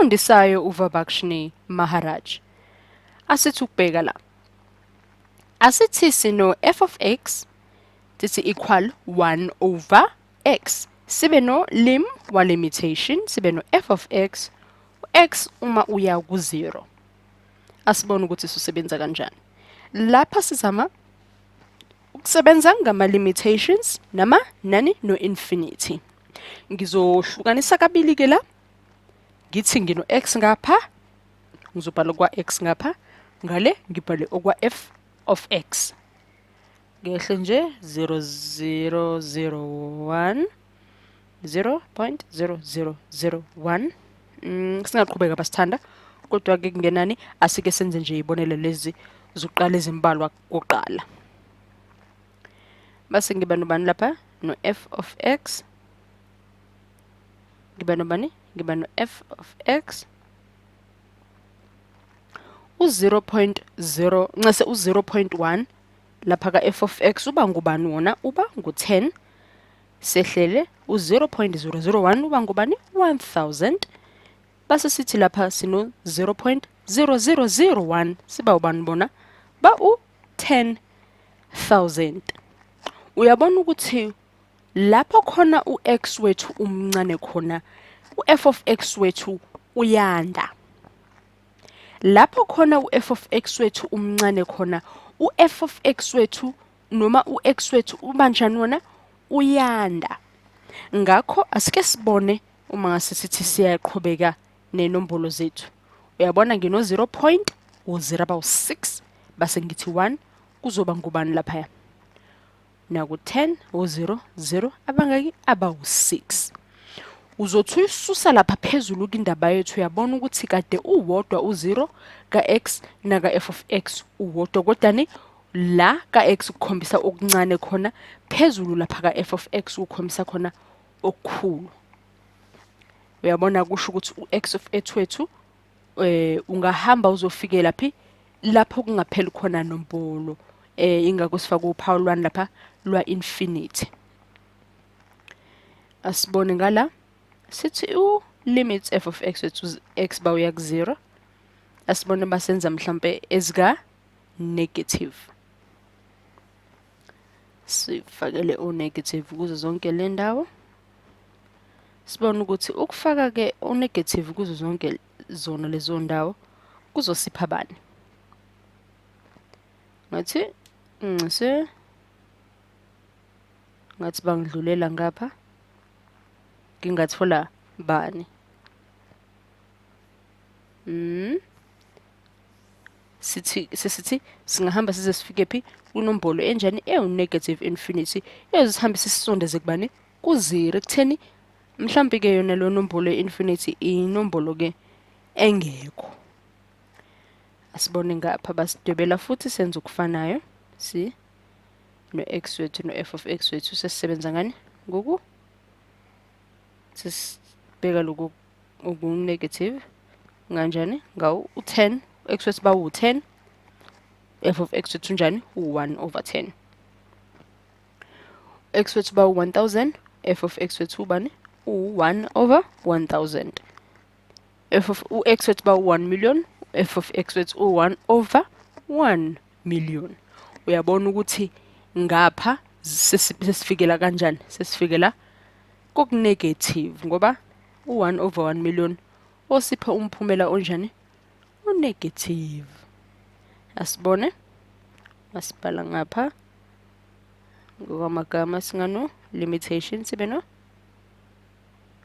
Ofundisayo uVabakshni Maharaj. Asithi ukubheka la. Asithi sino f of x sithi equal 1 over x. Sibe no lim wa limitation, sibe no f of x, x uma uya ku 0. Asibone ukuthi sisebenza kanjani. Lapha sizama ukusebenza ngama limitations nama nani no infinity. Ngizohlukanisa kabili ke la. Ngithi ngino x ngapha, ngizobhala okwa x ngapha, ngale ngibhale okwa f of x. Ngehle nje 0 0 0 1 0.0001. Singaqhubeka basithanda, kodwa ke kungenani asike senze nje ibonelo lezi zokuqala ezimbalwa kuqala. Base ngiba nobani lapha? No f of x. Ngiba nobani? Ngiba no f of x. U-0.0 ncese u-0.1 lapha ka f of x uba ngubani wona? Uba ngu-10. Sehlele u-0.001 uba ngubani? 1000. Base sithi lapha sino 0.0001 siba ubani bona? Ba u-10,000. Uyabona ukuthi lapho khona u-x wethu umncane khona, u-f of x wethu uyanda. Lapho khona u-f of x wethu umncane khona, u-f of x wethu noma u-x wethu uba njani wona? Uyanda. Ngakho asike sibone uma ngase sithi siyaqhubeka nenombolo zethu. Uyabona ngino 0 point u-0 abawu-6 base ngithi 1 kuzoba ngubani laphaya? Naku 10 u-0 0 abangaki? Abawu-6. Uzothi uyisusa lapha phezulu kwindaba yethu, uyabona ukuthi kade uwodwa u-0 ka-x naka-f of x uwodwa, kodwa la ka-x kukhombisa okuncane khona, phezulu lapha ka-f of x kukhombisa khona okukhulu. Uyabona kusho ukuthi u-x of x wethu ungahamba uzofikela phi? Lapho kungapheli khona nombolo, ingakho sifaka uphawu lwani lapha? Lwa infinity. Asibone ngala, sithi u limits f of x wethu x ba uya ku 0. Asibone basenza mhlambe ezika negative, sifakele u negative kuzo zonke le ndawo. Sibone ukuthi ukufaka ke u negative kuzo zonke zona lezo ndawo kuzosipha bani. Ngathi ngise ngathi bangidlulela ngapha, ngingathola bani? Sithi sesithi singahamba size sifike phi? Kwinombolo enjani? Ewu-negative infinity. Eyozisihambe sisisondeze kubani? Ku-zero. Ekutheni mhlawumbe ke yona leyo nombolo ye-infinity inombolo ke engekho. Asibone ngapha, basidwebela futhi senze okufanayo. Si no-x wethu no-f of x wethu sesisebenza ngani? Ngoku sesibheka lokhu oku-negative nganjani? Ngawu u-10, x wethu bawu-10, f of x wethu unjani? U-1 over 10. X wethu bawu-1000, f of x wethu ubani? U-1 over 1000. F of u-x wethu bawu-1 million, f of x wethu u-1 over 1 million. Uyabona ukuthi ngapha sesifikela kanjani? Sesifikela koku-negative, ngoba u-1 over 1 million osipha umphumela onjani? U-negative. Asibone, masibhala ngapha ngokwamagama, singano limitation, sibe no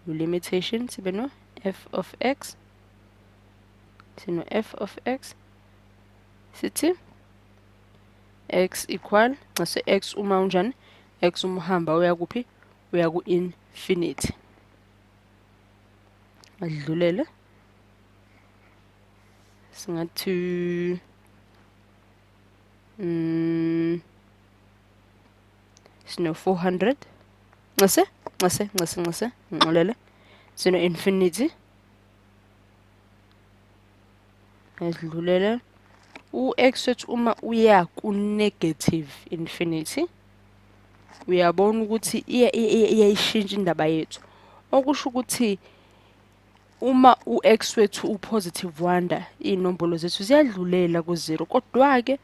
limitation, sibe no f of x, sino f of x, sithi x equal ncese x uma unjani? X uma uhamba uya kuphi? Uya ku-infinity. Adlulele, singathi sino 400, ncese ncese ncese ncese, ngixolele, sino infinity, edlulele u-x wethu uma uya ku-negative infinity. Uyabona ukuthi iyayishintsha indaba yethu, okusho ukuthi Uma u-x wethu u-positive wanda, iy'nombolo zethu ziyadlulela ku-zero. Kodwa-ke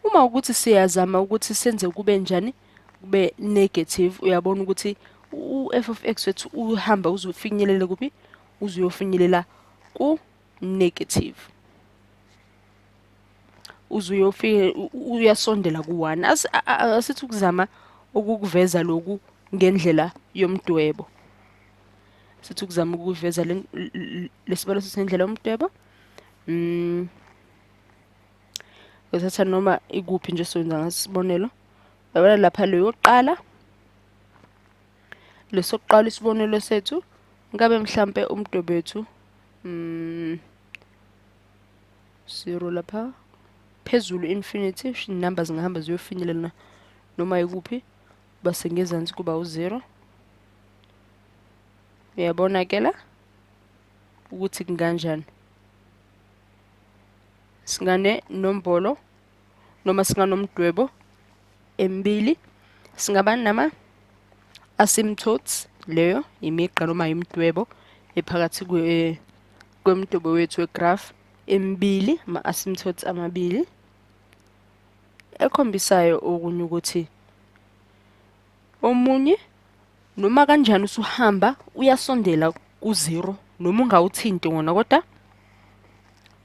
uma ukuthi siyazama ukuthi senze kube njani, kube negative, uyabona ukuthi u-f of x wethu uhamba uze ufinyelele kuphi? Uze uyofinyelela ku-negative. Uze uyofike uyasondela ku-1. Asithi ukuzama ukukuveza lokhu ngendlela yomdwebo. Sithi ukuzama ukuveza lesibalo sethu ngendlela yomdwebo. Uthatha noma ikuphi nje soyenza ngasibonelo. Yabona lapha lo yokuqala, lesokuqala isibonelo sethu, ngabe mhlampe umdwebo wethu 0 lapha phezulu infinity, inamba zingahamba ziyofinyelela noma ikuphi, base ngezansi kuba u-0. Uyabona ke la ukuthi kunganjani. Singane nombolo noma singanomdwebo emibili, singaba nama asymptotes, leyo imigqa noma imidwebo ephakathi kwemidwebo wethu wegraph emibili, ama-asymptotes amabili ekhombisayo okunye ukuthi omunye noma kanjani usuhamba uyasondela ku-0, noma ungawuthinti wona kodwa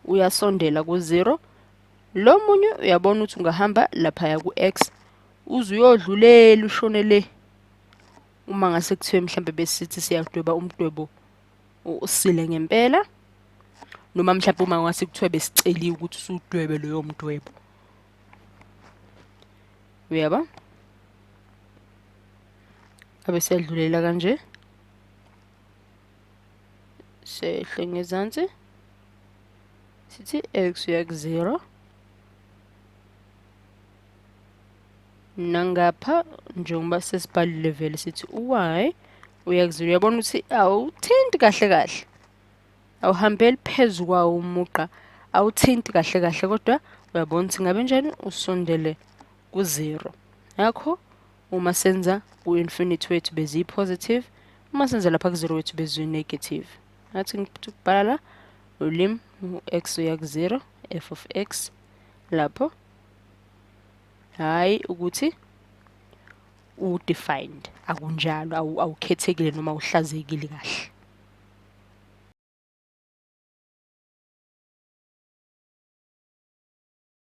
uyasondela ku-0. Lo munye uyabona ukuthi ungahamba laphaya ku-x uze uyodlulela ushone le. Uma ngase kuthiwe mhlambe besithi siyadweba umdwebo usile ngempela, noma mhlambe uma ngase kuthiwe besiceliwe ukuthi usudwebe loyo mdwebo, uyabo? Abe siyadlulela kanje, sehle ngezansi, sithi x uya ku-0. Nangapha njengoba sesibhalile vele sithi u-y uya ku-0. Uyabona ukuthi awuthinti kahle kahle, awuhambeli phezu kwawo umugqa, awuthinti kahle kahle, kodwa uyabona ukuthi ngabe njani usondele ku-0. Ngakho uma senza ku-infinity wethu beziyi-positive, uma senza lapha ku-0 wethu beziyi-negative. Ngathi ngithi ukubhala la ulim u-x uya ku-0 f of x lapho, hhayi ukuthi u-defined, akunjalo, awukhethekile noma uhlazekile kahle.